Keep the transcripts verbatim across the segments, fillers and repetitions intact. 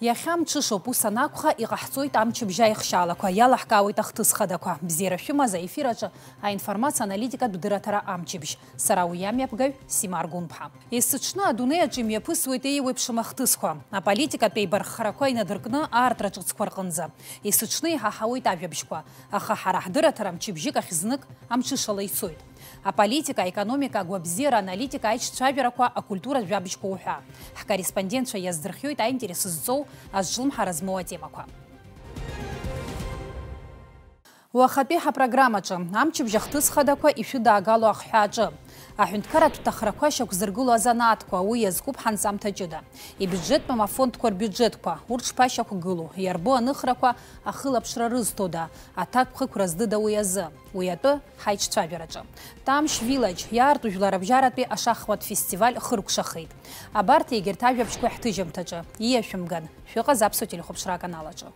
Иахьа мҽышоуп, ус анакәха, иҟаҳҵоит амчыбжь аихшьаалақәа, иалаҳкаауеит ахҭыс хадақәа. Бзиара шәымаз, аефир аҿы аинформациа аналитикатә дырраҭара амчыбжь. Сара уи амҩаԥгаҩ Сима Аргәынԥҳа. Есыҽны адунеи аҿы имҩаԥысуеит еиуеиԥшым ахҭысқәа. Аполитикатә еибарххарақәа инадыркны аартра ҿыцқәа рҟынӡа. Есыҽны иҳаҳауеит ажәабжьқәа, аха ҳара ҳдырраҭара мчыбжьык ахь знык амҽышала ицоит. Аполитика, аекономика, агәабзиара, аналитика, аиҿцәажәарақәа, акультура жәабжьқәа уҳәа. Ҳкорреспондентцәа иаздырхиоит аинтерес зҵоу, азҿлымҳара змоу атемақәа. Уахатәи ҳапрограммаҿы, амчыбжь ахҭыс хадақәа ишәыдаагало ахҳәааҿы. Аҳәынҭқарратә ҭахрақәа шьақәзыргыло азанааҭқәа, уи иазкуп ҳанҵамҭа ҷыда. Ибиуџьетмам афондқәа рбиуџьетқәа, урҭ шԥашьақәгылоу, иарбоу аныхрақәа ахылаԥшра рызҭода, аҭакԥхықәра здыда уи азы, уи атәы ҳаиҿцәажәараҿы. Тамшь Village иаарту жәларыбжьаратәи ашахмат фестиваль хыркәшахеит. Абарҭ егьырҭ ажәабжьқәа ҳҭыжьымҭаҿы ииашәымган. Шәыҟаз Аԥсуа телехәаԥшра аканал аҿы.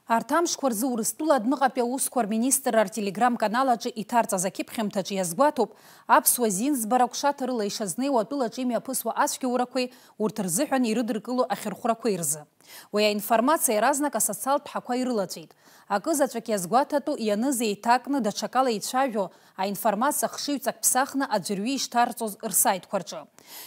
Арҭ амшқәа рзы Урыстәыла адәныҟатәи аусқәа рминистрра ртелеграм-канал аҿы иҭарҵаз акьыԥхьымҭаҿы иазгәаҭоуп, аԥсуа зинӡбара ҟәшаҭа рыла ишазнеиуа атәылаҿы имҩаԥысуа ацәгьоурақәеи урҭ рзыҳәан ирыдыркыло ахьырхәрақәеи рзы. Уи аинформациа иаразнак асоциалтә ҳақәа ирылаҵәеит. Акы заҵәык иазгәаҭатәу ианыз еиҭакны даҽакала ицәажәо аинформациа хшыҩҵак ԥсахны аӡәырҩы ишҭарҵоз рсаитқәа рҿы.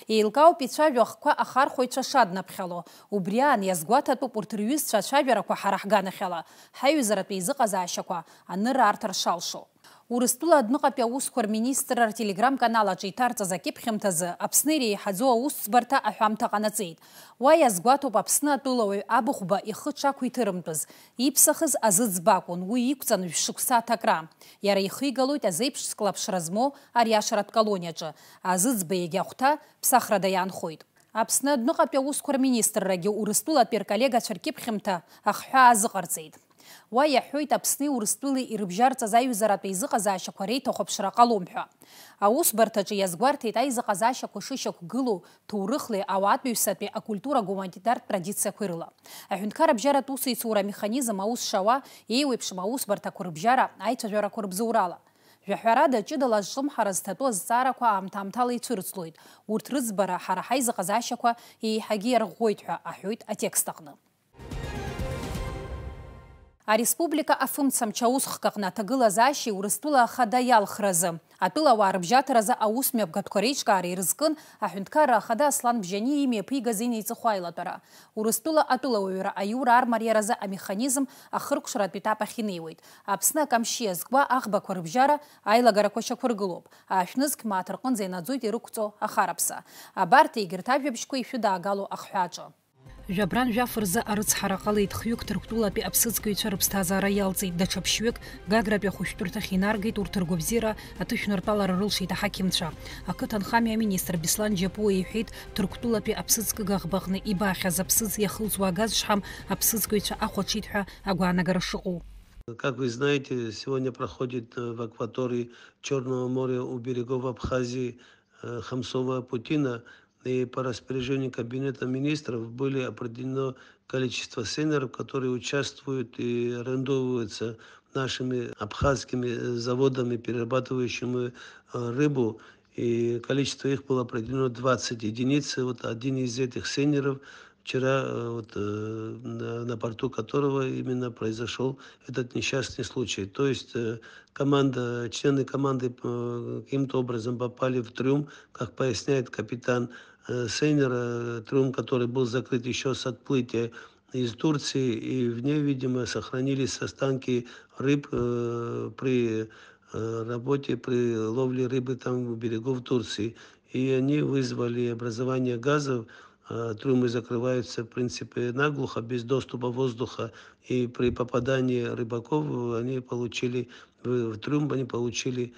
Еилкаауп ицәажәо ахқәа ахархәаҩцәа шаднаԥхьало. Убри аан иазгәаҭатәуп урҭ рҩызцәа ацәажәарақәа ҳара ҳганахьала, ҳаиҩызаратә еизыҟазаашьақәа аныраарҭа ршалшо. Урыстәыла адәныҟатәи аусқәа рминистрра ртелеграм-канал аҿы иҭарҵаз акьыԥхьымҭазы Аԥсны иреиҳаӡоу аусӡбарҭа аҳәамҭа ҟанаҵеит. Уа иазгәаҭоуп Аԥсны атәылауаҩ Абыхәба ихы дшақәиҭырымтәыз, иԥсахыз азыӡбакәын, уи иқәҵан жәшықәса аҭакра. Иара ихигалоит азеиԥш клаԥшра змоу ариашаратә колониаҿы, азыӡба егьа ахәҭа ԥсахрада иаанхоит. Аԥсны адәныҟатәи аусқәа рминистррагьы Урыстәылатәи рколлегацәа ркьыԥхьымҭа ахҳәаа азыҟарҵеит. Уа иаҳәоит Аԥсни Урыстәылеи ирыбжьарҵаз аиҩызаратә еизыҟазаашьақәа реиҭахәаԥшра ҟалом ҳәа. Аусбарҭаҿы иазгәарҭеит аизыҟазаашьақәа шышьақәгылоу ҭоурыхлеи ауаатәыҩсатәи акультура-гуманитартә традициақәеи рыла. Аҳәынҭқарра абжьаратә усеицура амеханизм аус шауа, еиуеиԥшым аусбарҭақәа рыбжьара аицәажәарақәа рыбзоурала. Жәаҳәарада, ҷыдала азҿлымҳара зҭатәу азҵаарақәа аамҭа-аамҭала ицәырҵлоит. Урҭ рыӡбара ҳара ҳаизыҟазаашьақәа еиҳагьы иарӷәӷәоит ҳәа аҳәоит атекст аҟны. Ареспублика афымцамч аусхк аҟны аҭагылазаашьеи Урыстәыла ахада иалхразы, атәылауаа рыбжьаҭаразы аус мҩаԥгатәқәа реиҿкаара ирызкын аҳәынҭқарра ахада Аслан Бжьани имҩаԥигаз инеиҵыху аилатәара. Урыстәыла атәылауаҩра аиура армариаразы амеханизм ахыркәшаратә етап ахь инеиуеит. Аԥсны акамшьы иазкуа аӷбақәа рыбжьара аилагарақәа шьақәыргылоуп. Аашәнызқь мааҭ рҟынӡа инаӡоит ирықәҵоу ахараԥса. Абарҭ егьырҭ ажәабжьқәа ишәыдаагало ахҳәааҿы. Жәабран жәаф рзы арыцҳара ҟалеит, хҩык Ҭырқәтәылатәи аԥсыӡкыҩцәа рыԥсҭазаара иалҵит, даҽа ԥшьҩык Гагратәи ахәышәтәырҭахь инаргеит, урҭ ргәабзиара аҭышәнартәалара рылшеит аҳақьымцәа. Ақыҭанхамҩа аминистр Беслан Џьапуа иҳәеит, Ҭырқәтәылатәи аԥсыӡкыга аӷбаҟны ибаахьаз аԥсыӡ иахылҵуа агаз шҳам аԥсыӡкыҩцәа ахәаҽит ҳәа агәаанагара шыҟоу. Как вы знаете, сегодня проходит, э, в акватории Чёрного моря у берегов Абхазии, э, Хамсовая паутина. И по распоряжению Кабинета министров были определено количество сейнеров, которые участвуют и арендовываются нашими абхазскими, э, заводами, перерабатывающими, э, рыбу. И количество их было определено двадцать единиц. И вот один из этих сейнеров вчера, э, вот, э, на, на борту которого именно произошёл этот несчастный случай. То есть, э, команда, члены команды, э, каким-то образом попали в трюм, как поясняет капитан, э, сейнера, э, трюм, который был закрыт ещё с отплытия из Турции, и в ней, видимо, сохранились останки рыб, э, при, э, работе, при ловле рыбы там у берегов Турции. И они вызвали образование газов, э, трюмы закрываются, в принципе, наглухо, без доступа воздуха, и при попадании рыбаков они получили, в, в трюм они получили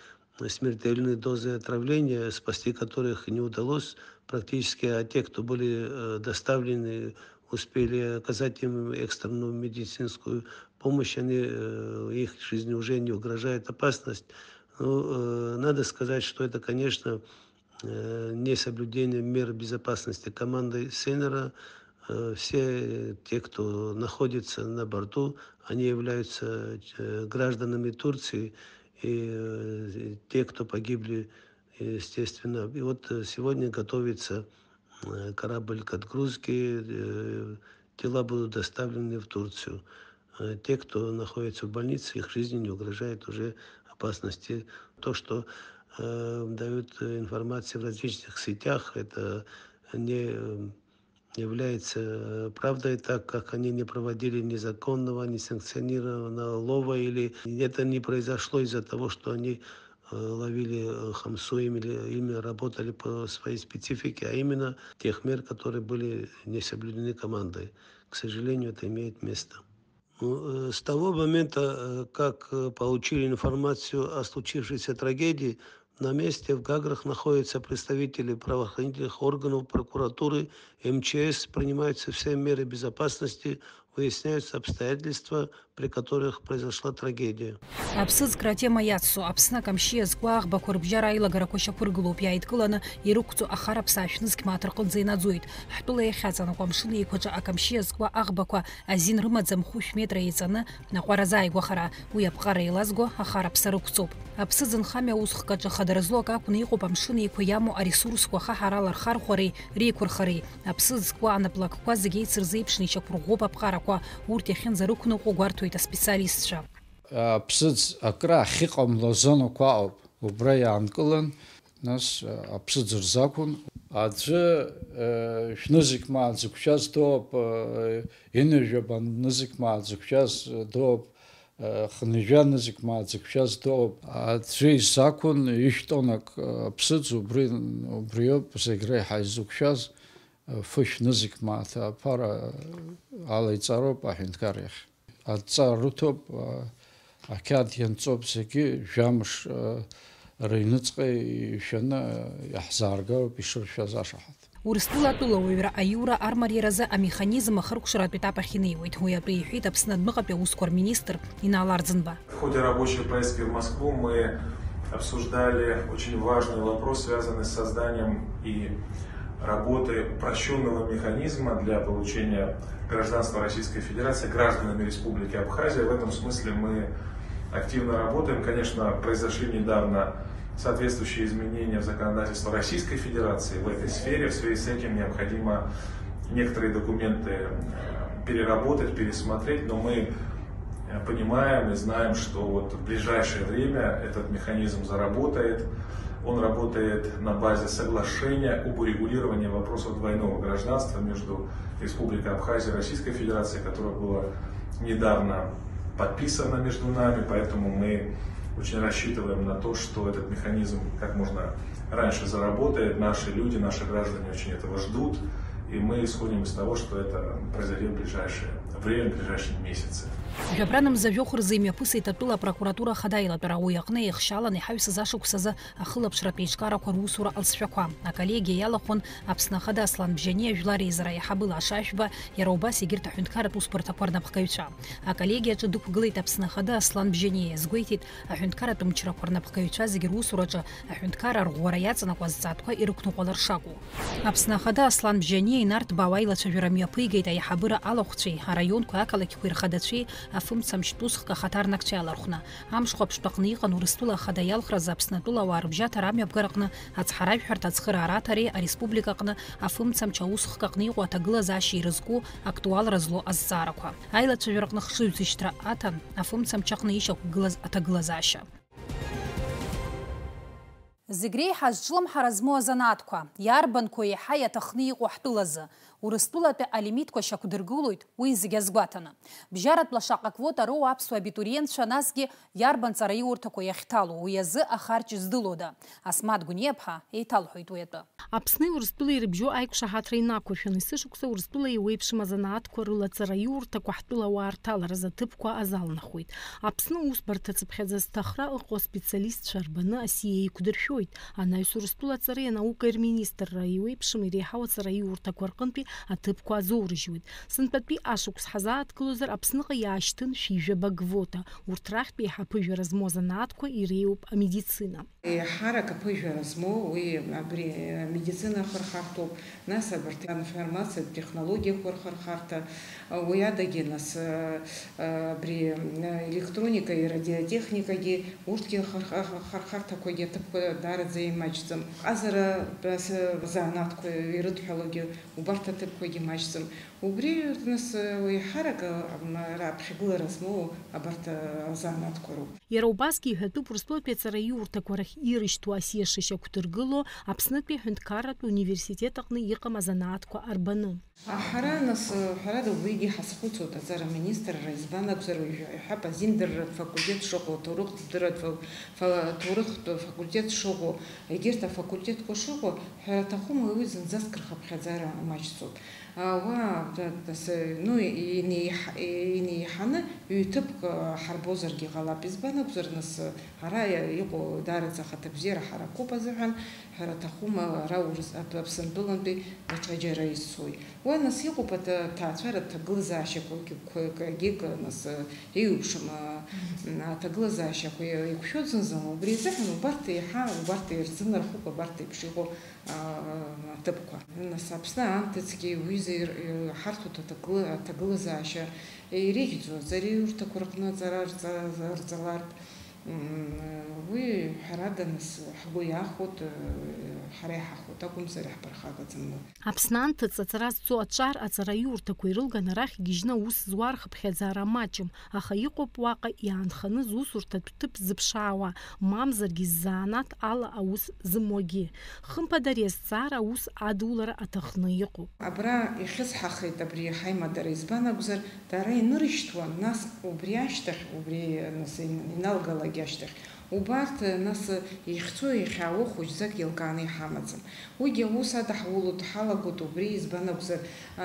смертельные дозы отравления, спасти которых не удалось практически, а те, кто были, э, доставлены, успели оказать им экстренную медицинскую помощь, они, э, их жизни уже не угрожает опасность. Ну, э, надо сказать, что это, конечно, э, несоблюдение мер безопасности командой сейнера. Э, все те, кто находится на борту, они являются, э, гражданами Турции, и, э, те, кто погибли, естественно. И вот, э, сегодня готовится, э, корабль к отгрузке, э, тела будут доставлены в Турцию. Э, те, кто находится в больнице, их жизни не угрожает уже опасности. То, что, э, дают, э, информации в различных сетях, это не, э, является, э, правдой, так как они не проводили ни законного, ни санкционированного лова, или это не произошло из-за того, что они, э, ловили, э, хамсу, им или именно работали по своей специфике, а именно тех мер, которые были не соблюдены командой. К сожалению, это имеет место. Ну, э, с того момента, э, как, э, получили информацию о случившейся трагедии, на месте в Гаграх находятся представители правоохранительных органов, прокуратуры, М Ч С, принимаются все меры безопасности, выясняются обстоятельства, при которых произошла трагедия. Аԥсыӡкра атема иацу Аԥсны акамшьы иазку аӷбақәа рыбжьара аилагарақәа шьақәыргылоуп, иааидкыланы ирықәҵоу ахараԥса шәнызқь мааҭ рҟынӡа инаӡоит. Ҳтәыла иахьаҵанакуа Амшын Еиқәаҿы акамшьы иазку аӷбақәа азин рымаӡам хәышә метра еиҵаны аҟәара азааигәахара, уи аԥҟара еилазго ахараԥса рықәҵоуп. Аԥсыӡ нхамҩа аусхк аҿы хадара злоу акы акәны иҟоуп Амшын Еиқәа иамоу аресурсқәа хаҳарала рхархәареи реиқәырхареи. Аԥсыӡ зкуа анаплакқәа зегь еицырзеиԥшны ишьақәырӷәӷәоуп аԥҟарақәа, урҭ иахьынӡарықәныҟәо гәарҭоит аспециалистцәа. Аԥсыӡ акра ахьыҟамло азонақәа ыҟоуп, убра иаанкылан, нас, аԥсыӡ рзы акәын. Аӡәы, э, шәнызқь мааҭ зықәшәаз дууп, э, ҩынҩажәаба нызқь мааҭ зықәшәаз дууп, э, хынҩажәа нызқь мааҭ зықәшәаз дууп. Аӡәы изы акәын ҩышә тоннак, э, аԥсыӡ, убри, убриоуп зегь реиҳа изықәшәаз, э, фышә нызқь мааҭ аԥара алаиҵароуп аҳәынҭқар иахь. Адҵа рыҭоуп, а, ақьаад ианҵоуп зегьы, жәамш, а, рыҩныҵҟа ишәаны, а, иаҳзааргароуп ишыршәаз ашаҳаҭ. Урыстәыла атәылауаҩра аиура армариаразы амеханизм ахыркәшаратә етап ахь инеиуеит. Уи атәы иҳәеит Аԥсны адәныҟатәи аусқәа рминистр Инал Арӡынба. В ходе рабочей поездки в Москву мы обсуждали очень важный вопрос, связанный с созданием и работой упрощённого механизма для получения гражданства Российской Федерации гражданами Республики Абхазия. В этом смысле мы активно работаем. Конечно, произошли недавно соответствующие изменения в законодательство Российской Федерации в этой сфере. В связи с этим необходимо некоторые документы, э, переработать, пересмотреть, но мы, э, понимаем и знаем, что вот в ближайшее время этот механизм заработает. Он работает на базе соглашения об урегулировании вопросов двойного гражданства между Республикой Абхазия и Российской Федерацией, которое было недавно подписано между нами, поэтому мы очень рассчитываем на то, что этот механизм как можно раньше заработает. Наши люди, наши граждане очень этого ждут, и мы исходим из того, что это произойдет в ближайшее время, в ближайшие месяцы. Жәабранамза жәохә рзы имҩаԥысит атәыла апрокуратура ахада аилатәара, уи аҟны еихшьалан иҳаҩсыз ашықәс азы ахылаԥшратә еиҿкаарақәа русура алҵшәақәа. Аколлегиа иалахәын Аԥсны Ахада Аслан Бжьаниа жәлар реизара аиҳабы Лаша Ашәба, иара убас егьырҭ аҳәынҭқарратә усбарҭақәа рнапхгаҩцәа. Аколлегиаҿы дықәгылеит Аԥсны Ахада Аслан Бжьаниа, иазгәеиҭеит аҳәынҭқарратә мчрақәа рнапхгаҩцәа зегьы русураҿы аҳәынҭқарра арӷәӷәара иаҵанакуа азҵаатәқәа ирықәныҟәалар шакәу. Аԥсны Ахада Аслан Бжьаниа инарҭбаау аилацәажәара мҩаԥигеит аиҳабыра алахәцәеи араионқәеи ақалақьқәеи рхадацәеи афымцамчтә усхк ахаҭарнакцәеи алархәны. Амш хәаԥштәы аҟны иҟан Урыстәыла Ахада иалхразы Аԥсны атәылауаа рыбжьаҭара амҩаԥгараҟны ацҳаражәҳәарҭа ацхыраараҭареи ареспублика аҟны афымцамч аусхк аҟны иҟоу аҭагылазаашьа ирызку актуалра злоу азҵаарақәа. Аилацәажәараҟны хшыҩзышьҭра аҭан афымцамч аҟны ишьақәгылаз аҭагылазаашьа. Зегь реиҳа зҿлымҳара змоу азанааҭқәа, иарбанқәоу еиҳа иаҭахны иҟоу ҳтәылазы? Урыстәылатәи алимитқәа шьақәдыргылоит, уи зегь азгәаҭаны. Бжьаратәла шаҟа квота роуа аԥсуа абитуриентцәа, насгьы иарбан ҵараиурҭақәа иахьҭало, уи азы ахарџь здылода? Асмаҭ Гәыниаԥҳа еиҭалҳәоит уи атәы. Аԥсни Урыстәылеи рыбжьоу аиқәшаҳаҭра инақәыршәаны, есышықәса Урыстәылеи еиуеиԥшым азанааҭқәа рыла аҵараиурҭақәа ҳтәылауаа рҭаларазы аҭыԥқәа азалнахуеит. Аԥсны усбарҭа цыԥхьаӡа зҭахра ыҟоу аспециалистцәа рбаны асиа еиқәдыршәоит. Анаҩс Урыстәыла аҵареи анаукеи рминистрра еиуеиԥшым иреиҳау аҵараиурҭақәа рҟынтәи аҭыԥқәа азоурыжьуеит. Сынтәатәи ашықәс ҳазааҭгылозар, Аԥсныҟа иаашьҭын шәи жәаба квота. Урҭ рахьтә еиҳа ԥыжәара змоу азанааҭқәа иреиуоуп амедицина. Еиҳарак аԥыжәара змоу уи абри амедицина ахырхарҭоуп, нас абарҭ аинформациатә технологиақәа рхырхарҭа, уи адагьы нас, абри електроникеи радиотехникагьы, урҭгьы ахырх-, ахырхарҭақәагьы аҭыԥқәа даараӡа имаҷӡам. Ҟазара, занааҭқәа ирыдҳәалогьы убарҭ аҭыԥқәагьы маҷӡам. Убри, нас, еиҳарак, ам, ара аԥхьагылара змоу абарҭ, а, азанааҭқәа роуп. Иара убасгьы иҳәатәуп Урыстәылатәи аҵараиурҭақәа рахь ирышьҭоу асиа шышьақәдыргыло Аԥснытәи аҳәынҭқарратә университет аҟны иҟам азанааҭқәа арбаны. Ҳара, нас, ҳәарада, убригьы ҳазхәыцуеит аҵара аминистрра, избан акәзар, уажәы иҳәап, азиндарратә факультет шыҟоу, аҭоурыхтә дырратә фа-, фа-, аҭоурыхтә факультет шыҟоу, егьырҭ афакультетқәа шыҟоу, ҳәара аҭахума, уи зынӡаск рхыԥхьаӡара маҷӡоуп. Уа, да, да, с-, ну, инеиҳ-, инеиҳаны ҩ-ҭыԥк, а, ҳарбозаргьы ҟалап. Избан акәзар, нас, ара иа-, иҟоу даараӡа ахаҭабзиара ҳаракуп азыҳәан, ҳәара аҭахума, ара Урыс-, Ап-, Аԥсынтәылантәи даҽаџьара исцоит. Уа, нас, иҟоуп аҭа-, аҭаацәаратә ҭагылазаашьақәагьы, қәа-, кагьык, нас, еиуеиԥшым, а, аҭагылазаашьақәа еиқәшәоит зынӡа, убри азыҳәан убарҭ еиҳа, убарҭ ирзынархоуп, абарҭ еиԥш иҟоу, а, аҭыԥқәа. Нас Аԥсны аамҭацгьы уи зеир-, ҳарҭоит аҭагылазаашьа ирыхьӡу аҵараиурҭақәа рҟны аҵара рҵа-, рҵалартә, м, уи ҳәарада, нас, ҳгәы иахәоит, ҳара иҳахәоит акәымзар, иаҳԥырхагаӡам. Аԥсны анҭыҵ аҵара зҵо аҿар аҵараиурҭақәа ирылган арахь игьежьны аус зуа рхыԥхьаӡара маҷым, аха иҟоуп уаҟа иаанханы зусурҭатә ҭыԥ зыԥшаауа, мамзаргьы ззанааҭ ала аус зымуагьы. Хымԥада ари азҵаара аус адулара аҭахны иҟоуп. Абра ихьысҳахеит абри ҳаимадара, избан акәзар, дара инырышьҭуан, нас убри ашьҭахь, убри, нас, иналгалак ашьҭахь, убарҭ, нас, ихьцо, ихьаауа хәыҷӡак еилкааны иҳамаӡам. Уигьы аус адаҳулоит, ҳалагоит убри, избан акәзар, а,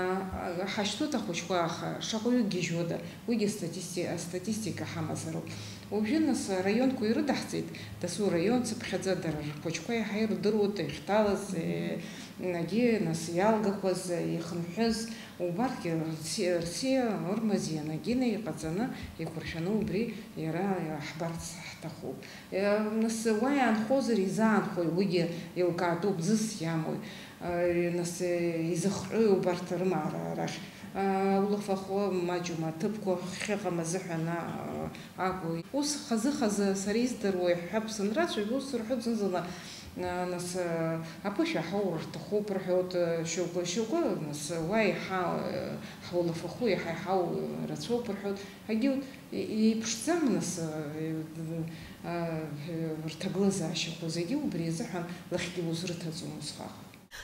а, ҳашьҭоит ахәыҷқәа, аха шаҟаҩы гьежьуада, уигьы астатисти-, астатистика ҳамазароуп. Уажәы, нас, араионқәа ирыдаҳҵеит, дасу раион цыԥхьаӡа, дара рхәыҷқәа иаҳа ирдыруеит, иахьҭалаз, е, егьи, нас, иалгақәаз, ихынҳәыз, убарҭгьы рси-, рсиа, рмазиа нагины иҟаҵаны, иқәыршәаны убри иара ҳбарц ҳҭахуп. Е, нас, уа иаанхозар изаанхои, уигьы еилкаатәуп, ӡыс иамои? Э, нас, э, изыхҟьои убарҭ рымаара арахь? Э, улафахәы маҷума, аҭыԥқәа ахьыҟам азыҳәан, а, акәу? Ус хазы-хазы сара издыруа иаҳҳәап, санрацәажәо, ус рҳәоит зны-зынла, а, нас, э, аԥышәа ҳаур рҭахуп рҳәоит, э, шьоукы, шьоукы, нас, уа иаҳа, э, ҳулафахәы иаҳа-иаҳау, э, рацәоуп рҳәоит. Егьи, и-, еиԥшӡам, нас, э, э, э, рҭагылазаашьақәа зегьы убри азыҳәан лахьгьы узрыҭаӡом усҟак.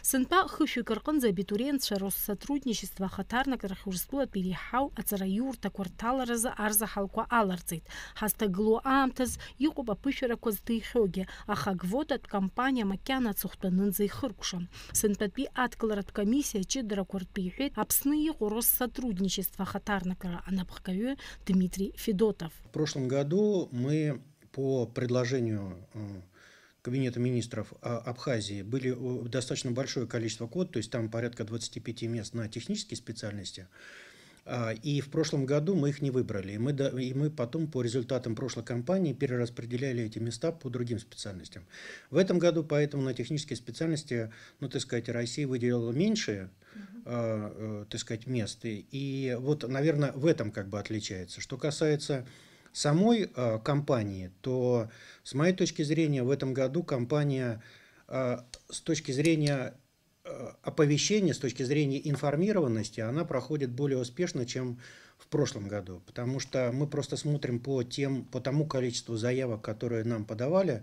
Сынтәа хышәҩык рҟынӡа абитуриентцәа Россотрудничество ахаҭарнакрахь Урыстәылатәи иреиҳау аҵараиурҭақәа рҭаларазы арзаҳалқәа аларҵеит. Ҳазҭагылоу аамҭаз иҟоуп аԥышәарақәа зҭихьоугьы, аха аквотатә кампаниа макьана аҵыхәтәанынӡа ихыркәшам. Сынтәатәи адкыларатә комиссиа аҷыдарақәа ртәы иҳәеит Аԥсны иҟоу Россотрудничество ахаҭарнакра анапхгаҩы Дмитрий Федотов. В прошлом году мы по предложению, э, Кабинета министров, а, Абхазии были, э, достаточно большое количество квот, то есть там порядка двадцати пяти мест на технические специальности. А, и в прошлом году мы их не выбрали. И мы до-, и мы потом по результатам прошлой кампании перераспределяли эти места по другим специальностям. В этом году поэтому на технические специальности, ну, так сказать, Россия выделила меньше, э, э, так сказать, мест. И, и вот, наверное, в этом как бы отличается. Что касается самой, э, кампании, то, с моей точки зрения, в этом году кампания, э, с точки зрения, э, оповещения, с точки зрения информированности, она проходит более успешно, чем в прошлом году. Потому что мы просто смотрим по тем, по тому количеству заявок, которые нам подавали,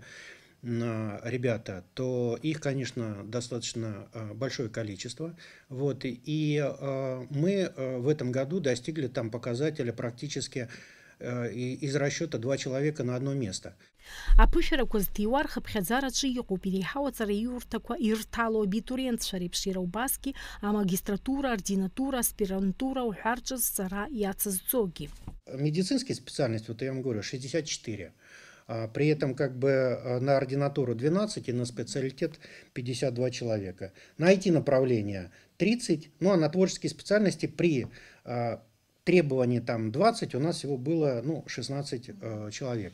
м, ребята, то их, конечно, достаточно, э, большое количество. Вот, и, э, мы, э, в этом году достигли там показателя практически, э, и-, из расчёта два человека на одно место. Аԥышәарақәа зҭиуа рхыԥхьаӡараҿы иҟоуп иреиҳау аҵараиурҭақәа ирҭало абитуриентцәа реиԥш, иара убасгьы амагистратура, аординатура, аспирантура уҳәа рҿы зҵара иацызҵогьы. Медицинские специальности, вот я вам говорю, шестьдесят четыре. А, при этом как бы, а, на ординатуру двенадцать и на специалитет пятьдесят два человека. На I T направление тридцать, ну, а на творческие специальности при, а, требовании там двадцать у нас всего было, ну, шестнадцать, э, человек.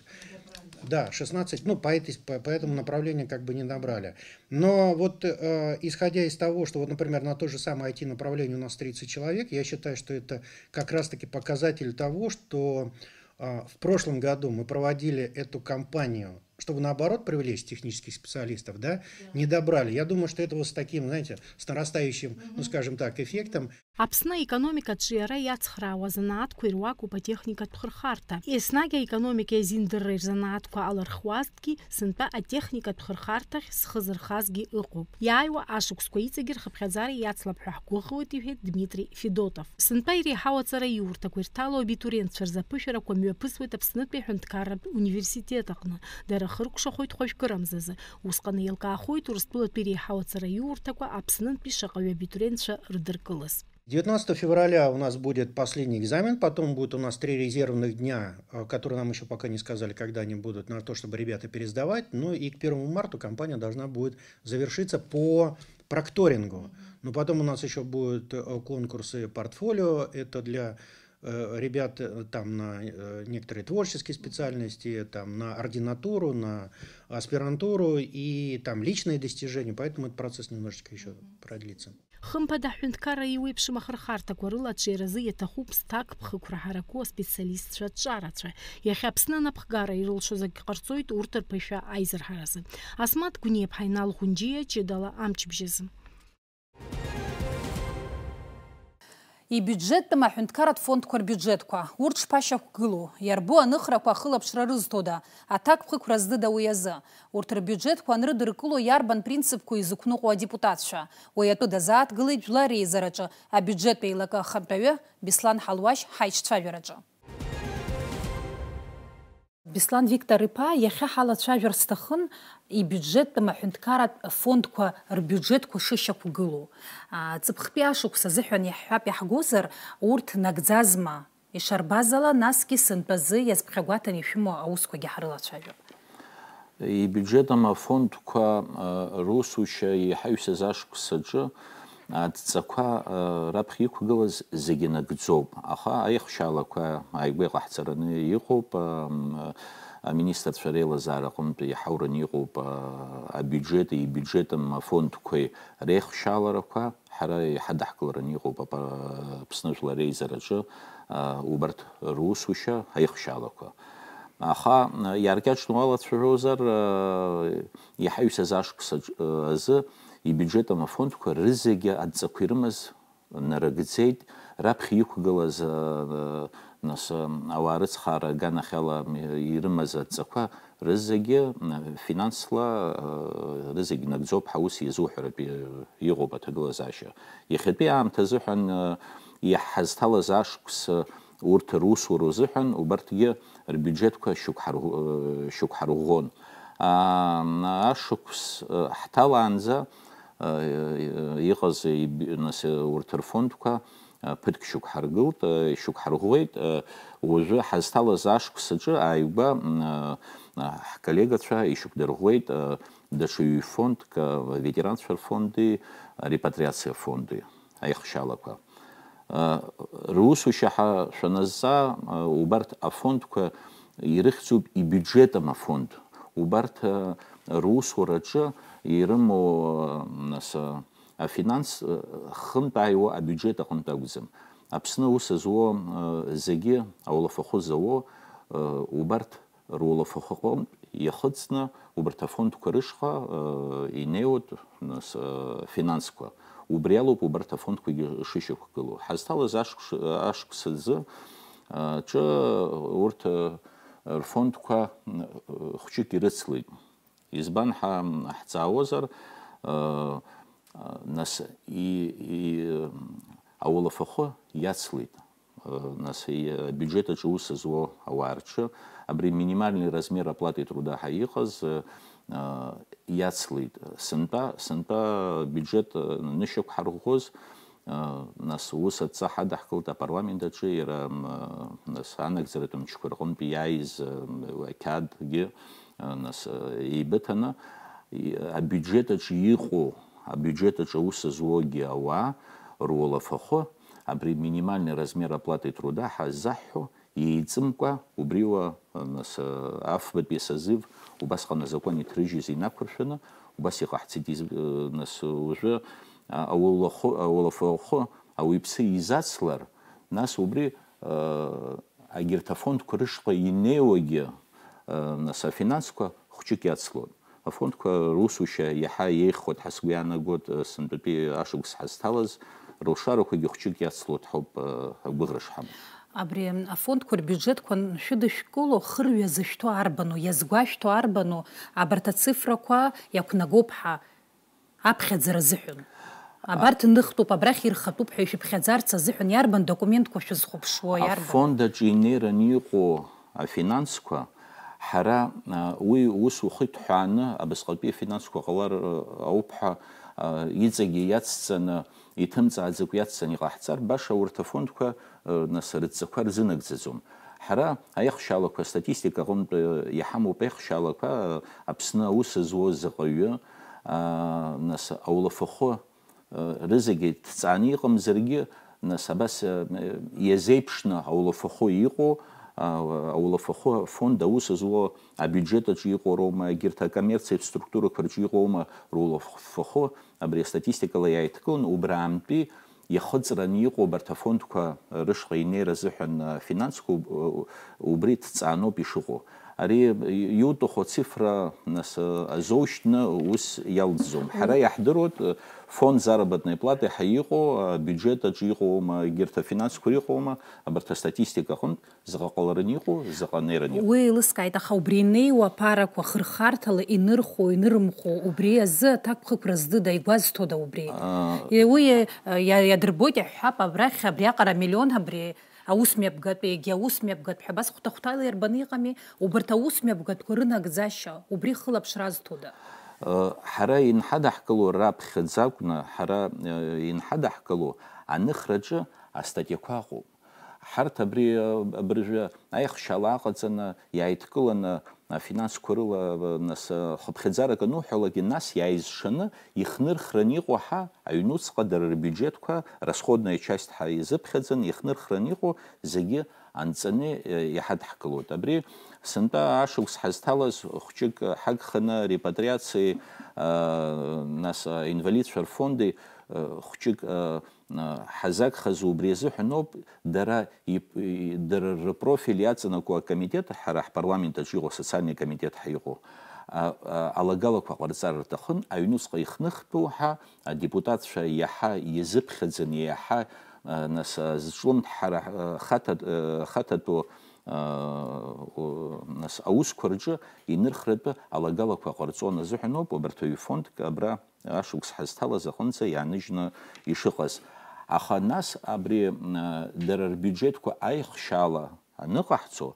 Да, шестнадцать, ну, по, этой, по, по этому направлению как бы не набрали. Но вот э, исходя из того, что вот, например, на то же самое I T-направление у нас тридцать человек, я считаю, что это как раз-таки показатель того, что а, в прошлом году мы проводили эту кампанию, чтобы наоборот привлечь технических специалистов, да, не добрали. Я думаю, что это вот с таким, знаете, с нарастающим, ну, скажем так, эффектом. Аԥсны аекономика аҿиара иацхраауа азанааҭқәа ируакуп атехникатә хырхарҭа. Еснагь аекономика иазиндырра ирзанааҭқәа алырхуазҭгьы, сынтәа атехникатә хырхарҭахь зхы зырхазгьы ыҟоуп. Иааиуа ашықәсқәа иҵегьы рхыԥхьаӡара иацлап ҳәа ҳгәыӷуеит, иҳәеит Дмитри Федотов. Сынтәа иреиҳау аҵараиурҭақәа ирҭало абитуриентцәа рзы аԥышәарақәа мҩаԥысуеит Аԥснытәи аҳәынҭқарратә университет аҟны. Дара хыркәшахоит хәажәкырамзазы. Усҟан еилкаахоит Урыстәылатәи иреиҳау аҵараиурҭақәа Аԥснынтәи шаҟаҩы абитуриентцәа рыдыркылаз. Девятнадцатого февраля у нас будет последний экзамен, потом будет у нас три резервных дня, э, которые нам еще пока не сказали, когда они будут, на то, чтобы ребята пересдавать. Ну и к первому марта кампания должна будет завершиться по прокторингу. Но потом у нас еще будут э, конкурсы портфолио, это для э, ребят э, там на э, некоторые творческие специальности, там на ординатуру, на аспирантуру и там личные достижения, поэтому этот процесс немножечко еще продлится. Хымԥада, ҳҳәынҭқарра еиуеиԥшым ахырхарҭақәа рыла аҿиаразы иаҭахуп зҭакԥхықәра ҳараку аспециалистцәа аҿарацәа. Иахьа Аԥсны анапхгара ирылшоз акгьы ҟарҵоит урҭ рԥышәа аизырҳаразы. Асмаҭ Гәниаԥҳа, Инал Ӷәынџьиа, ҷыдала амчыбжьазы. Ибиуџьеттәым аҳәынҭқарратә фондқәа рбиуџьетқәа, урҭ шԥашьақәгылоу, иарбоу аныхрақәа ахылаԥшра рызҭода, аҭакԥхықәра здыда уи азы? Урҭ рбиуџьетқәа анрыдыркыло иарбан принципқәа изықәныҟәо адепутатцәа? Уи атәы дазааҭгылеит Жәлар Реизараҿы абиуџьеттә еилакы ахантәаҩы Беслан Ҳалуашь ҳаиҿцәажәараҿы. Беслан Виктор-иԥа, иахьа ҳалацәажәар сҭахын ибиуџьеттәым аҳәынҭқарратә фондқәа рбиуџьетқәа шышьақәгылоу. Ҵыԥхтәи ашықәс азыҳәан иаҳҳәап иаҳгозар, урҭ нагӡазма? Ишарбаз ала, насгьы сынтәазы иазԥхьагәаҭаны ишәымоу аусқәагьы ҳрылацәажәап. Ибиуџьетым афондқәа русушьа иҳаҩсыз ашықәс аҿы адҵақәа раԥхьа иқәгылаз зегьы нагӡоуп, аха аихшьаалақәа ааигәа иҟаҳҵараны иҟоуп, аминистрцәа реилазаара аҟынтә иҳаураны иҟоуп абиуџьети ибиуџьетым афондқәеи реихшьааларақәа. Ҳара иҳадаҳкылараны иҟоуп апа-, Аԥсны Жәлар Реизараҿы, а, убарҭ русушьа аихшьаалақәа. Аха, а, иааркьаҿны уалацәажәозар, а, иҳаҩсыз ашықәс аҿ-, а, азы ибиуџьетам афондқәа рызегьы адҵақәа ирымаз нарыгӡеит, раԥхьа иқәгылаз, а, нас, а, ауаа рыцхаара аганахьала ирымаз адҵақәа рызегьы, а, финансла, а, рызегь нагӡоуп ҳәа ус иазуҳәаратә иҟоуп аҭагылазаашьа. Иахьатәи аамҭа азыҳәан, э, иаҳазҭалаз ашықәс, э, урҭ русура рзыҳәан убарҭгьы рбиуџьетқәа шьақәҳарӷ-, э, шьақәҳарӷәӷәон. Аа, ашықәс, э, ҳҭалаанӡа, э, иҟаз иб-, нас, э, урҭ рфондқәа, э, ԥыҭк шьақәҳаргылт, э, шьақәҳарӷәӷәеит. Э, уажәы ҳазҭалаз ашықәс аҿы ааигәа, м, э, ҳколлегацәа ишьақәдырӷәӷәеит, э, даҽа ҩ-фондк, э, ветеранцәа рфонди, арепатриациа фонди аихшьалақәа. Э, русушьа ҳәа шәаназҵаа, э, убарҭ афондқәа ирыхьӡуп ибиуџьетам афонд. Убарҭ, э, русураҿы ирымоу, э, нас, э, афинанс, э, хынтә ааиуа абиуџьет аҟынтә акәӡам. Аԥсны аус зуо, э, зегьы, ауалафахәы зауо, э, убарҭ руалафахәы аҟынтә иахыҵны убарҭ афондқәа рышҟа, э, инеиуеит, нас, э, финансқәа. Убри алоуп убарҭ афондқәагьы шышьақәгылоу. Ҳазҭалаз ашықәс, ашықәс азы, э, ҿы урҭ, э, рфондқәа, э, хәҷык ирыцлеит. Избан ҳа-, ҳҵаауазар, э, нас и-, и-, ауалафахәы иацлеит. Э, нас, и-, абиуџьет аҿы аус зуо ауаа рҿы абри минимальный размер оплаты труда ҳәа иҟаз, э, иацлеит. Сынтәа, сынтәа абиуџьет, э, нышьақәҳарӷәӷәоз, э, нас ус адҵа ҳадаҳкылт апарламент аҿы, иара, м, э, нас анагӡаратә мчқәа рҟынтә иааиз, э, ақьаадгьы, э, нас, э, еибыҭаны, и-, абиуџьет аҿы иҟоу, абиуџьет аҿы аус зуогьы ауаа руалафахәы, абри минимальный размер оплаты труда ҳаззаҳҳәо, еиҵымкәа, убриуа, нас, афбатәи асозив убасҟан азакәан иҭрыжьыз инақәыршәаны, убас иҟаҳҵеит, из-, нас, уажәы, а, аулахәы, аулафахәы ауаҩԥсы изацлар, нас убри, а, агьырҭ афондқәа рышҟа инеиуагьы, а, нас, афинансқәа хәҷык иацлон. Афондқәа русушьа иаҳа еиӷьхоит ҳәа сгәы иаанагоит, сынтәатәи ашықәс ҳазҭалаз, рылшарақәагьы хәҷык иацлоит ҳәоуп агәыӷра шҳамоу. Абри афондқәа рбиуџьетқәа аншәыдышәкыло, хырҩа зышәҭо арбану, иазгәашәҭо арбану, абарҭ ацифрақәа иақәнагоуп ҳәа аԥхьаӡара азыҳәан? Абарҭ ныхтәуп, абрахь ирхатәуп ҳәа ишәыԥхьаӡарц азыҳәан иарбан документқәа шәызхәаԥшуа, иарбан? Афонд аҿы инеираны иҟоу афинансқәа, ҳара, а, уи ус ухы иҭҳәааны абасҟатәи афинансқәа ҟалар, а, ауп ҳәа, а, иҵегьы иацҵаны, иҭымҵааӡакәа иацҵаны иҟаҳҵар, баша урҭ афондқәа, а, нас, рыдҵақәа рзынагӡаӡом. Ҳара аихшьалақәа, астатистика аҟынтә, а, иҳамоуп аихшьалақәа, а, Аԥсны аус зуа заҟаҩы, а, нас, аулафахәы рызегьы ҭҵааны иҟамзаргьы, нас, абас, э, иазеиԥшны аулафахәы иҟоу, а, аулафахәы афонд аус зуо абиуџьет аҿы иҟоу роума, егьырҭ акоммерциатә структурақәа рҿы иҟоума, рулафахәы абри астатистикала иааидкыланы, убраантәи иахыҵраны иҟоу абарҭ афондқәа рышҟа инеира азыҳәан, а, финансқәа уб-, убри ҭҵааноуп ишыҟоу. Ари иутәыху ацифра, нас, азоушьҭны ус иалҵӡом. Ҳара иаҳдыруеит, фонд заработной платы ҳәа иҟоу, абиуџьет аҿы иҟоума, егьырҭ афинансқәа иҟоума, абарҭ астатистика аҟынтә заҟа ҟалараны иҟоу, заҟа неираны иҟоу. Уи еилыскааит, аха убри инеиуа аԥарақәа хырхарҭала инырхуоу, инырымхуоу, убри азы аҭакԥхықәра здыда, игәазҭода убри? А, Е, уи, е, иа-, иадырбоит, иаҳҳәап, абрахь абриаҟара амиллион абри аусмҩаԥгатәи, егьи аусмҩаԥгатә ҳәа абас хәҭа-хәҭала ирбаны иҟами, убарҭ аусмҩаԥгатәқәа рынагӡашьа, убри хылаԥшра азҭода? Э, ҳара инҳадаҳкыло раԥхьаӡа акәны, ҳара, э, инҳадаҳкыло аныхраҿы астатиақәа ыҟоуп. Ҳарҭ абри, э, абыржәы аихшьала аҟаҵаны, иааидкыланы, афинансқәа рыла, э, нас, э, хыԥхьаӡарак ануҳәалакгьы, нас иааизшаны ихнырхраны иҟоу ҳа, аҩнуҵҟа дара рбиуџьетқәа, расходная часть ҳәа изыԥхьаӡаны ихнырхраны иҟоу зегьы анҵаны, э, иҳадҳкылоит. Абри сынтәа ашықәс ҳазҭалаз хәҷык ҳагханы репатриациеи, э, нас, аинвалидцәа рфонди, э, хәҷык, э, э, ҳазагхаз убри азыҳәан ауп, дара ип-, и-, дара рпрофиль иаҵанакуа акомитет, ҳара ҳпарламент аҿы иҟоу асоциальный комитет ҳәа иҟоу, а, а, алагалақәа ҟарҵар рҭахын, аҩнуҵҟа ихныхтәу ҳәа адепутатцәа иаҳа иазыԥхьаӡаны, иаҳа, а, нас, а, зҿлымҭҳара, а, хаҭа-, а, хаҭатәу, а, у-, нас, аусқәа рҿы инырхратәы алагалақәа ҟарҵон азыҳәан ауп, убарҭ аҩ-фондк абра ашықәс ҳазҭалаз аҟынӡа иааныжьны ишыҟаз. Аха нас абри, а, дара рбиуџьетқәа аихшьаала аныҟаҳҵо,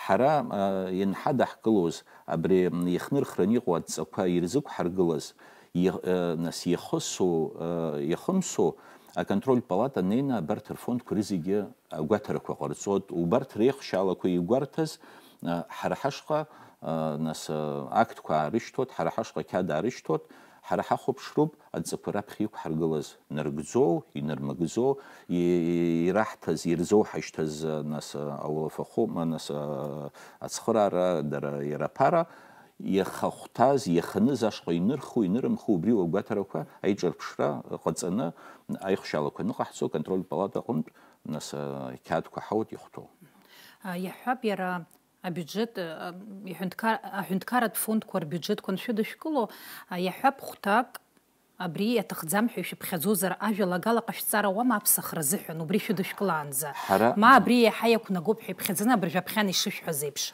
ҳара, а, ианҳадаҳкылоз абри ихнырхраны иҟоу адҵақәа ирзықәҳаргылаз, иа-, а, нас иахысу, а, иахымсу аконтрольтә палата неины абарҭ рфондқәа рызегьы агәаҭарақәа ҟарҵоит, убарҭ реихшьаалақәа игәарҭаз, а, ҳара ҳашҟа, а, нас, а, актқәа аарышьҭуеит, ҳара ҳашҟа ақьаад аарышьҭуеит, ҳара ҳахәаԥшроуп адҵақәа раԥхьа иқәҳаргылаз нарыгӡоу, инармыгӡоу, и-, и-, ираҳҭаз, ирзоуҳашьҭаз, а, нас, а, аулафахәы, ма, нас, а, ацхыраара, дара, иара аԥара, иахахәҭаз, иаханыз ашҟа инырху, инырымху, убри агәаҭарақәа аиҿырԥшра ҟаҵаны, аихшьаалақәа аныҟаҳҵо, аконтрольтә палата аҟынтә, нас, а, ақьаадқәа ҳауеит ихәҭоу. А, иаҳҳәап, иара абиуџьет, а, иҳәынҭқар-, аҳәынҭқарратә фондқәа рбиуџьетқәа аншәыдышәкыло, а, иаҳҳәап, хәҭак абри иаҭахӡам ҳәа ишәыԥхьаӡозар, ажәалагала ҟашәҵара ауама аԥсахра азыҳәан, убри шәыдышәкылаанӡа? Ҳара Ма абри иаҳа иақәнагоуп ҳәа иԥхьаӡаны абыржәы аԥхьан ишышәҳәаз еиԥш,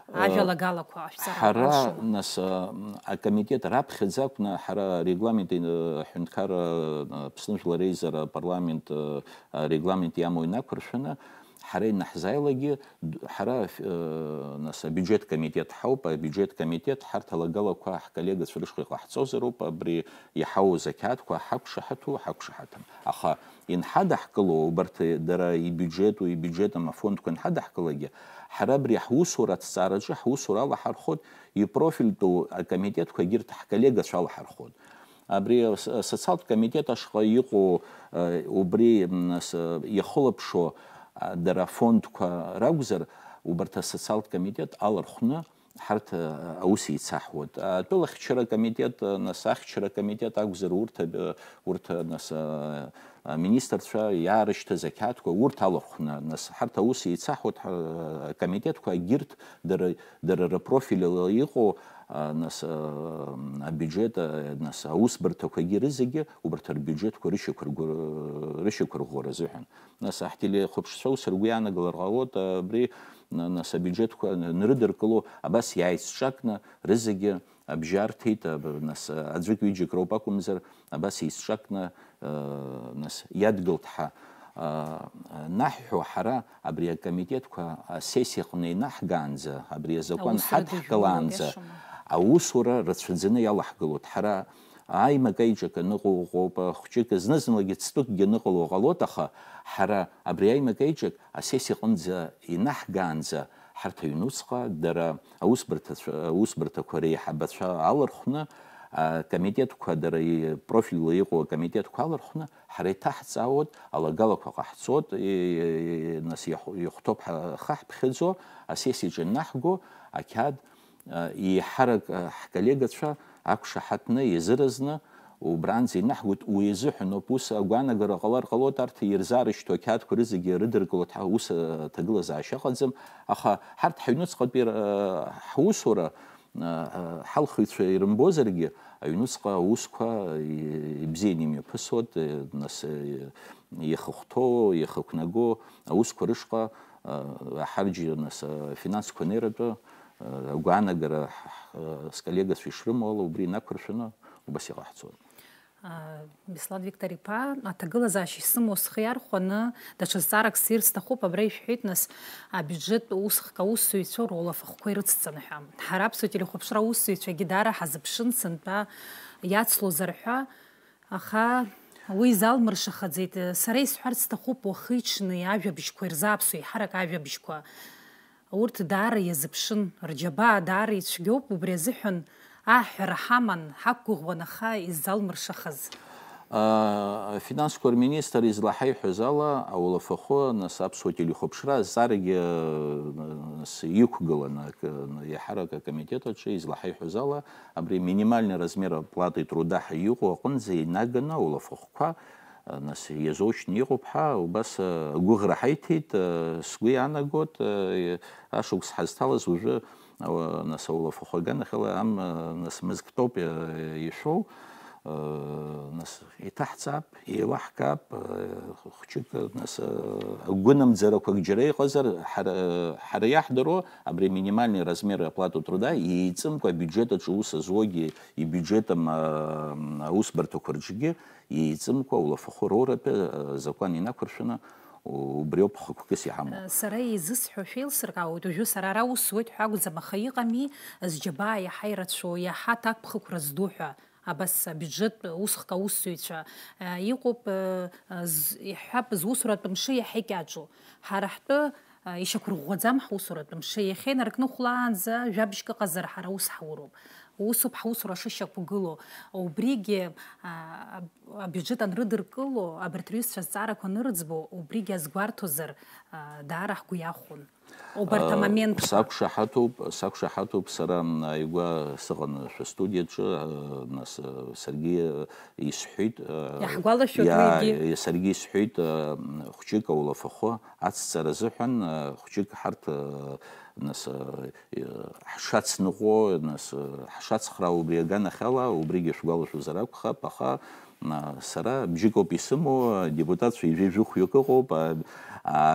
э, ажәалагалақәа ашәҵара ҳара, ауама шыҟоу? Нас, э, акомитет раԥхьаӡа акәны ҳара арегламент, э, аҳәынҭқарра, э, Аԥсны Жәлар Реизара апарламент, э, арегламент иамоу инақәыршәаны, ҳара инаҳзааилакгьы, д-, ҳара, э, нас, абиуџьет комитет ҳауп, абиуџьет комитет ҳарҭ алагалақәа ҳколлегацәа рышҟа иҟаҳҵозароуп, абри иҳауз ақьаадқәа ҳақәшаҳаҭу, ҳақәшаҳаҭым. Аха инҳадаҳкыло, убарҭ дара ибиуџьету, ибиуџьетым афондқәа инҳадаҳкылагьы, ҳара абри ҳусура аҭҵаараҿы ҳусура алаҳархәоит, ипрофильтәу акомитетқәа егьырҭ ҳколлегацәа алаҳархәоит. Абри ас-, асоциалтә комитет ашҟа иҟоу, э, убри, м, с-, иахылаԥшуа, а, дара афондқәа ракәзар, убарҭ асоциалтә комитет алархәны ҳарҭ, а, аус еицаҳуеит. Атәылахьчара акомитет, а, нас ахьчара акомитет акәзар, урҭ, а, урҭ, а, нас, а, аминистрцәа иаарышьҭыз ақьаадқәа, урҭ алархәны, нас ҳарҭ аус еицаҳуеит, ҳа-, акомитетқәа, агьырҭ дара, дара рпрофиль ала иҟоу, а, нас, а, абиуџьет, а, нас аусбарҭақәагьы рызегьы убарҭ рбиуџьетқәа рышьақәыргәы-, рышьақәырӷәӷәара азыҳәан. Нас аҳтелехәаԥшцәа ус ргәы иаанагалар ҟалоит, абри, на-, нас абиуџьетқәа нрыдыркыло, абас иааицҿакны рызегьы абжьы арҭеит, аб-, нас аӡәык-ҩыџьак роуп акәымзар, абас еицҿакны, э, нас иадгылт ҳа, э, наҳҳәо, ҳара абри акомитетқәа асессиаҟны инаҳгаанӡа, абри азакәан Аусура ҳадҳкылаанӡа, дыжәуеит, иашоума? Аусура рацәаӡаны иалаҳгылоит. Ҳара аимак-аиҿак аныҟоу ыҟоуп, хәҷык, зны-зынлагьы ҵтәыкгьы аныҟало ҟалоит, аха ҳара абри аимак-аиҿак асессиа аҟынӡа инаҳгаанӡа, ҳарҭ аҩнуҵҟа дара аусбарҭацәа, аусбарҭақәа реиҳабацәа алархәны, акомитетқәа дара ипрофильла иҟоу акомитетқәа алархәны ҳара иҭаҳҵаауеит, алагалақәа ҟаҳҵоит, и-, и-, нас иахә-, ихәҭоуп ҳа-, ҳхы ҳԥхьаӡо, асессиаҿы ианаҳго ақьаад, а, еиҳарак, а, ҳколлегацәа ақәшаҳаҭны, иазыразны, убранӡа инаҳгоит, уи азыҳәаноуп. Ус агәаанагара ҟалар ҟалоит, арҭ ирзаарышьҭуа ақьаадқәа рызегьы рыдыркылоит, ҳа ус, а, аҭагылазаашьа ыҟаӡам, аха ҳарҭ ҳаҩнуҵҟатәи, а, ҳусура, а, а, ҳалхыҩцәа ирымбозаргьы, аҩнуҵҟа аусқәа и-, ибзианы имҩаԥысуеит, э, нас, э, иахыхәҭоу, иахықәнаго аусқәа рышҟа, а, аҳарџьы, нас, афинансқәа анеиратәы, а, агәаанагара ҳ-, ҳ-, сколлегацәа ишрымоу ала убри инақәыршәаны убас иҟаҳҵоит. А, Беслан Виктор-иԥа, аҭагылазаашьа исымоу схы иархәаны, даҽа зҵаарак сирц сҭахуп, абра ишәҳәеит, нас, абиуџьет усхк аусзуҩцәоу рулафахәқәа ирыцҵаны ҳәа. Ҳара аԥсуа телехәаԥшра аусзуҩцәагьы даара ҳазыԥшын, сынтәа иацлозар ҳәа, аха уи залмыршахаӡеит. Сара исҳәарц сҭахуп уахи-ҽни ажәабжьқәа ирзааԥсоу, еиҳарак ажәабжьқәа. Урҭ даара иазыԥшын, рџьабаа даара ицәгьоуп, убри азыҳәан аҳәара ҳаман, ҳақәгәыӷуан, аха иззалмыршахаз. Афинансқәа рминистр излаҳаиҳәаз ала, аулафахәы, нас, аԥсуа телехәаԥшра азҵаарагьы, нас, иқәгылан, ак-, иаҳарак акомитет аҿы излаҳаиҳәаз ала, абри минимальный размер оплаты труда ҳәа иҟоу аҟынӡа инаганы аулафахәқәа, нас, иазоучны иҟоуп ҳәа, убас, агәыӷра ҳаиҭеит, сгәы иаанагоит, ашықәс ҳазҭалаз уажәы, нас, аулафахәы аганахьала ам, нас, мызктәоуп ишәоу, нас, иҭаҳҵап, еилаҳкаап, хәҷык, нас, агәынамӡарақәак џьара иҟазар, ҳара, ҳара иаҳдыруа, абри минимальный размер оплаты труда еиҵымкәа абиуџьет аҿы аус зуагьы, ибиуџьетым, аусбарҭақәа рҿгьы еиҵымкәа аулафахәы роуратәы, а, азакәан инақәыршәаны, у-, убриоуп хықәкыс иҳамоу. Сара изысҳәо шәеилсыркаауеит, уажәы сара ара ус зуеит ҳәа акәӡам, аха иҟами зџьабаа иаҳа ирацәоу, иаҳа аҭакԥхықәра зду ҳәа, абас абиуџьет усхк аусзуҩцәа, а, иҟоуп, а, а, з-, иҳҳәап, зусуратә мшы иаҳа икьаҿу. Ҳара ҳтәы, а, ишьақәырӷәӷәаӡам ҳусуратә мшы, иахьа инаркны хәлаанӡа жәабжьк ыҟазар ҳара ус ҳауроуп. Усоуп ҳусура шышьақәгылоу. Убригьы, а, аб-, абиуџьет анрыдыркыло, абарҭ рҩызцәа зҵаарақәа анырыӡбо, убригьы азгәарҭозар, а, даара ҳгәы иахәон. Убарҭ А, амоментқәа. Сақәшаҳаҭуп, сақәшаҳаҭуп, сара, м, ааигәа сыҟан шәыстудиаҿы, а, нас, а, саргьы исҳәеит, а, Иаҳгәалашәоит иа-, уигьы. Саргьы исҳәеит, а, м, хәҷык аулафахәы ацҵара азыҳәан, а, хәҷык ҳарҭ, а, нас, а, ҳшацныҟәо, нас, ҳшацхраау убри аганахьала, убригьы шәгәалашәозар акәхап, аха, а, сара бжьыкоуп исымоу, адепутатцәа ҩажәи жәохәҩык ыҟоуп, а,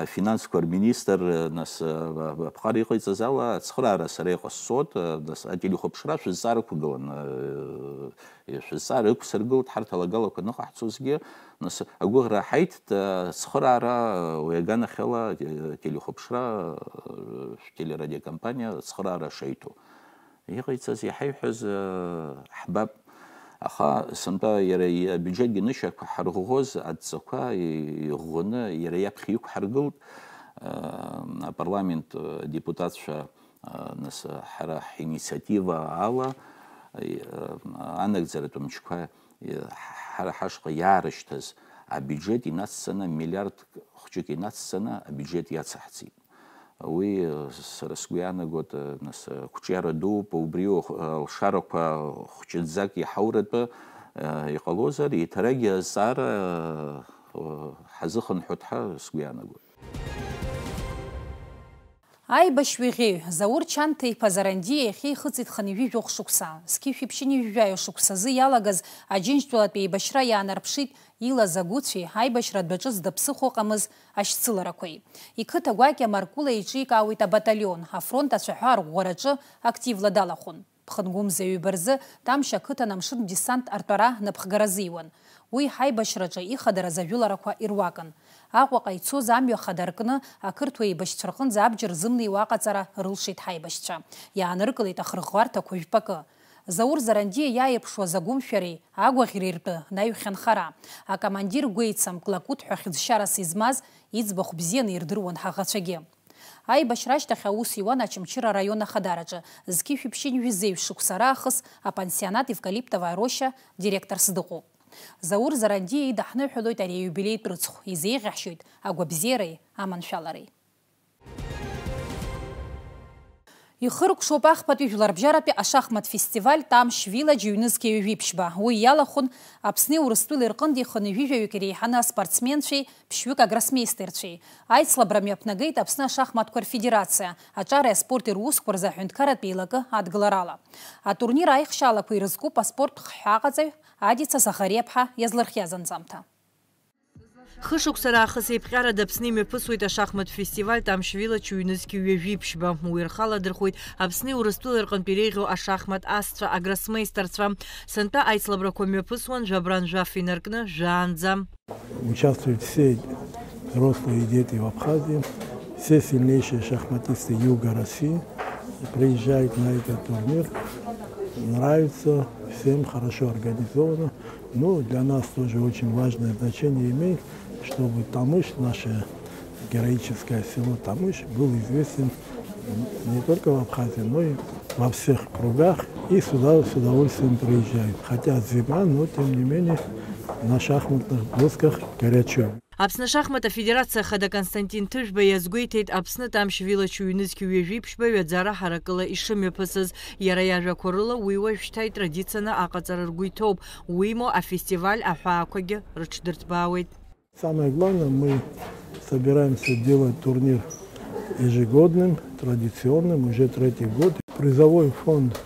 афинансқәа рминистр, нас, а, аԥҟара иҟаиҵаз ала ацхыраара сара иҟасҵоит, а, нас, ателехәаԥшра шәызҵаарақәгылан, а, шәызҵаара ықәсыргылт, ҳарҭ алагалақәа аныҟаҳҵозгьы, нас, агәыӷра ҳаиҭт, а, ацхыраара уи аганахьала, а, телехәаԥшра, а, шәтелерадиокомпаниа ацхыраара шеиҭо. Иҟаиҵаз, иҳаиҳәаз, э, ҳбап. Аха сынтәа иара и-, абиуџьетгьы нышьақәа ҳарӷәӷәоз адҵақәа и-, иӷәӷәаны иара иаԥхьа иқәҳаргылт, э, апарламент, э, депутатцәа, э, нас, э, ҳара ҳинициатива ала, э, анагӡаратә мчқәа, э, ҳара ҳашҟа иаарышьҭыз абиуџьеҭ инацҵаны, миллиард хәҷык инацҵаны абиуџьеҭ иацаҳҵеит. Уи, сара сгәы иаанагоит, нас, ақәҿиара дууп, убри алшарақәа хәҷыӡак иҳауратәы иҟалозар, еиҭарагьы азҵаара ҳазыхынҳәуеит ҳәа сгәы иаанагоит. Аибашьҩы ӷьеҩ Заур Чанҭа-иԥа Зарандиа иахьа ихыҵит хынҩажәи жәохә шықәса. Зқьи жәшәи ԥшьынҩажәи жәаҩа шықәсазы иалагаз Аџьынџьтәылатә еибашьра иаанарԥшит илаз агәыцәи аибашьра адәаҿы зда ԥсыхәа ыҟамыз ашьцыларақәеи. Иқыҭа гәакьа Маркула еиҿикаауеит абаталион, афронт ацәаҳәа арӷәӷәараҿы активла далахәын. Ԥхынгәымза ҩба рзы Тамшь ақыҭан амшын десант артәара напхгара азиуан. Уи ҳаибашьраҿы ихадараз ажәыларақәа ируакын. Аҟәаҟа ицоз амҩа хада ркны, ақырҭуа еибашьцәа рҟынӡа абџьар зымнеиуа аҟаҵара рылшеит ҳаибашьцәа. Иааныркылеит ахырӷәӷәарҭақәа жәпакы. Заур Зарандиа иааирԥшуаз агәымшәареи агәаӷьреи ртәы наҩхьан хара. Акомандир гәеицамк Лакут ҳәа хьыӡшьарас измаз иӡбахә бзианы ирдыруан ҳаӷацәагьы. Аибашьра ашьҭахь аус иуан Очамчыра араион ахадараҿы, зқьи жәшәи ԥшьынҩажәи жәеиза шықәса раахыс апансионат Евкалиптовая роща директорс дыҟоуп. Заур Зарандиа идаҳныҳәалоит ари аиубилеитә рыцхә, изеиӷьаҳшьоит агәабзиареи аманшәалареи. Ихыркәшоуп ахԥатәи жәларбжьаратәи ашахмат фестиваль Тамшь Виллаџь ҩнызқьи ҩажәи ԥшьба. Уи иалахәын Аԥсни Урыстәылеи рҟынтәи хынҩажәижәаҩык иреиҳаны аспортсменцәеи ԥшьҩык агроссмеистерцәеи. Аицлабра мҩаԥнагеит Аԥсны ашахматқәа рфедерациа, аҿареи аспорти русқәа рзы аҳәынҭқарратә еилакы адгыларала. Атурнир аихшьаалақәа ирызкуп аспорт хҳәааҟаҵаҩ Адица Заӷариаԥҳа иазлырхиаз анҵамҭа. Хышықәса раахыс еиԥҟьарада Аԥсны имҩаԥысуеит ашахмат фестиваль Тамшь Виллаџь ҩнызқьи ҩажәи ԥшьба. Уи рхы аладырхәуеит Аԥсни Урыстәылеи рҟынтә иреиӷьу ашахмат асцәа, агроссмеистерцәа. Сынтәа аицлабрақәа мҩаԥысуан жәабран жәаф инаркны жәаанӡа. Участвуют все взрослые дети в Абхазии, все сильнейшие шахматисты Юга России приезжают на этот турнир. Нравится, всем хорошо организовано. Ну, для нас тоже очень важное значение имеет, чтобы Тамыш, наше героическое село Тамыш, был известен не только в Абхазии, но и во всех кругах. И сюда с удовольствием приезжают. Хотя зима, но тем не менее на шахматных досках горячо. Аԥсны ашахмат афедерациа ахада Константин Ҭыжәба иазгәеиҭеит Аԥсны Тамшь Виллаџь ҩнызқьи ҩажәи ԥшьба ҩаӡара ҳаракыла ишымҩаԥысыз. Иара иажәақәа рыла, уи уажәшьҭа итрадицианы аҟаҵара ргәы иҭоуп, уимоу, афестиваль аҳәаақәагьы рыҽдырҭбаауеит. Самое главное, мы собираемся делать турнир ежегодным, традиционным, уже третий год. Призовой фонд,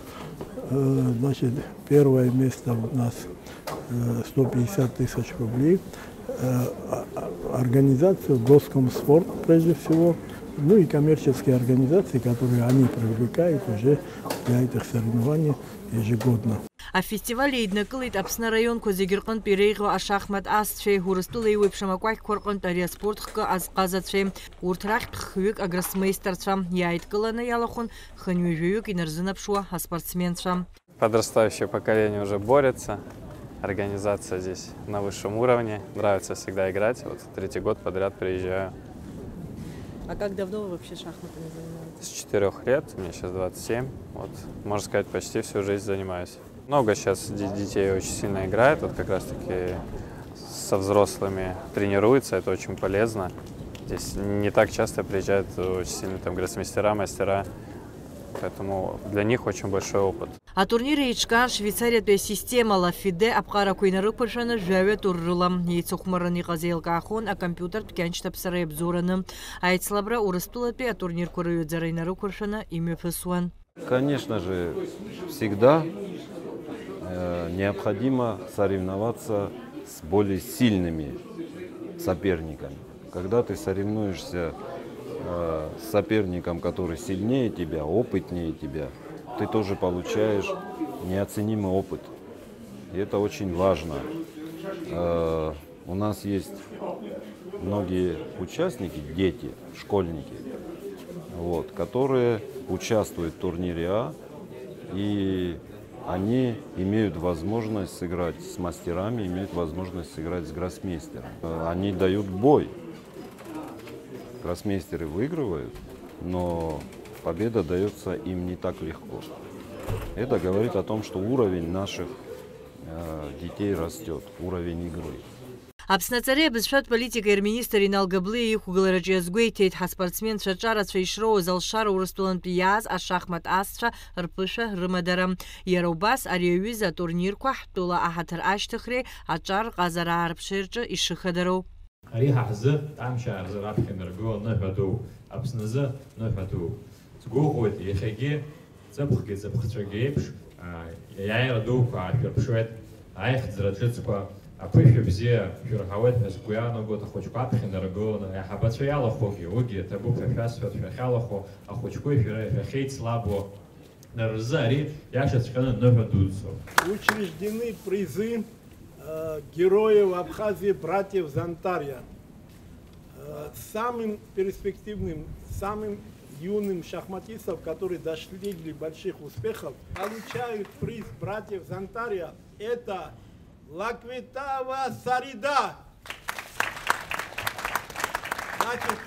э, значит, первое место у нас, э, сто пятьдесят тысяч рублей. Э, а, а, организацию Госкомспорт, прежде всего, ну и коммерческие организации, которые они привлекают уже для этих соревнований ежегодно. Афестиваль еиднакылеит Аԥсны араионқәа зегьы рҟынтә иреиӷьу ашахмат асцәеи, Урыстәыла еиуеиԥшым акәакьқәа рҟынтә ари аспорт хкы азҟазацәеи, урҭ рахьтә хҩык агроссмеистерцәа. Иааидкыланы иалахәын хынҩажәаҩык инарзынаԥшуа аспортсменцәа. Подрастающее поколение уже борется, организация здесь на высшем уровне, нравится всегда играть, вот третий год подряд приезжаю. А как давно вы вообще шахматами занимаетесь? С четырёх лет, мне сейчас двадцать семь, вот, можно сказать, почти всю жизнь занимаюсь. Много сейчас де- детей очень сильно играет, вот как раз-таки со взрослыми тренируется, это очень полезно. Здесь не так часто приезжают очень сильно там гроссмейстера, мастера, поэтому для них очень большой опыт. Атурнир еиҿкаан Швеицариатәи асистемала, фиде аԥҟарақәа инарықәыршәаны жәаҩа тур рыла. Еицыхәмарраны иҟаз еилкаахон акомпиутертә кьаншьҭаԥсара иабзоураны. Аицлабра Урыстәылатәи атурнирқәа рыҩаӡара инарықәыршәаны имҩаԥысуан. Конечно же, всегда, э, необходимо соревноваться с более сильными соперниками. Когда ты соревнуешься, э, с соперником, который сильнее тебя, опытнее тебя, ты тоже получаешь неоценимый опыт. И это очень важно. Э, у нас есть многие участники, дети, школьники, вот, которые участвуют в турнире А, и они имеют возможность сыграть с мастерами, имеют возможность сыграть с гроссмейстером. Э, они дают бой. Гроссмейстеры выигрывают, но победа даётся им не так легко. Это говорит о том, что уровень наших, э, детей растёт, уровень игры. Аԥсны аҵареи абызшәатә политикеи рминистр Инал Габлиа иқәгылараҿы иазгәеиҭеит, ҳаспортсменцәа аҿарацәа ишроуз Алшара Урыстәылантәи иааз ашахмат асцәа рԥышәа рымадара. Иара убас ари аҩыза атурнирқәа ҳтәыла аҳаҭыр ашьҭыхреи аҿар ҟазара аарԥшеи рҿы ишыхадароу. Ари ҳа ҳзы, Ҭамшьаа рзы раԥхьа инаргыло аныҳәа ду, Аԥсны азы ныҳәа ду. Сгәыӷуеит, иахьагьы ҵыԥхгьы ҵыԥхцәагьы еиԥш, аа, иааира дуқәа аашәырԥшуеит, аихьӡра ҿыцқәа, аԥышәа бзиа шәырҳауеит ҳәа сгәы иаанагоит, ахәыҷқәа аԥхьа инаргыланы, аиҳабацәа иалахәугьы, уигьы ҭабуп ҳәа шәасҳәап, шәахьалахәу ахәыҷқәеи шәареи шәахьеицлабуа. Дара рзы ари иашаҵәҟьаны ныҳәа дуӡӡоуп. Учреждены призы, э, героев Абхазии, братьев Зантарья. Э, самым перспективным, самым юным шахматистов, которые достигли больших успехов, получают приз братьев Зантарья. Это Лаквитава Сарида. Значит,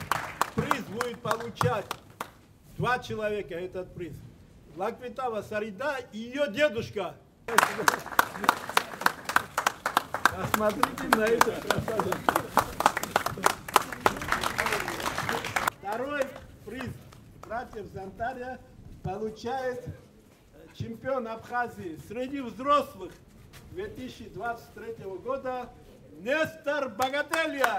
приз будет получать два человека этот приз. Лаквитава Сарида и её дедушка. Посмотрите на эту красоту. Второй приз братьев Зантарья получает чемпион Абхазии среди взрослых две тысячи двадцать третьего года Нестор Богателья.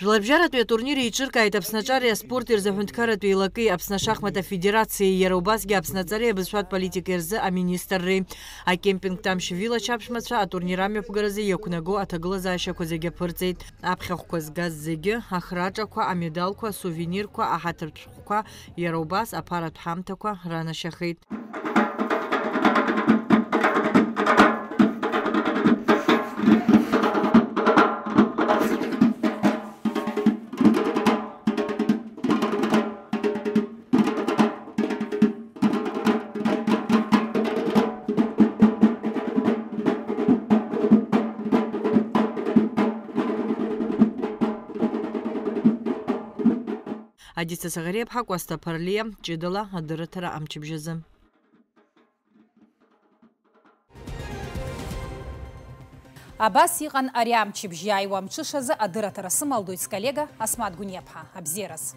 Жәларбжьаратәи атурнир еиҿыркааит Аԥсны аҿареи аспорти рзы аҳәынҭқарратәи еилакеи, Аԥсны ашахмат афедерациеи, иара убасгьы Аԥсны аҵареи абызшәатә политикеи рзы аминистрреи. Акемпингтә амш Вилач аԥшәмацәа атурнир амҩаԥгаразы иақәнаго аҭагылазаашьақәа зегьы аԥырҵеит. Аԥхьахәқәа згаз зегьы, ахраҿақәа, амедалқәа, асувенирқәа, аҳаҭыртә шәҟәқәа, иара убас аԥаратә ҳамҭақәа ранашьахеит. Адица Саӷариаԥҳа, Кәасҭа Ԥарлиа, ҷыдала адырраҭара амчыбжь азы. Абас иҟан ари амчыбжь иааиуа амҽышазы адырраҭара сымалдоит сколлега Асмаҭ Гәыниаԥҳа. Абзиараз.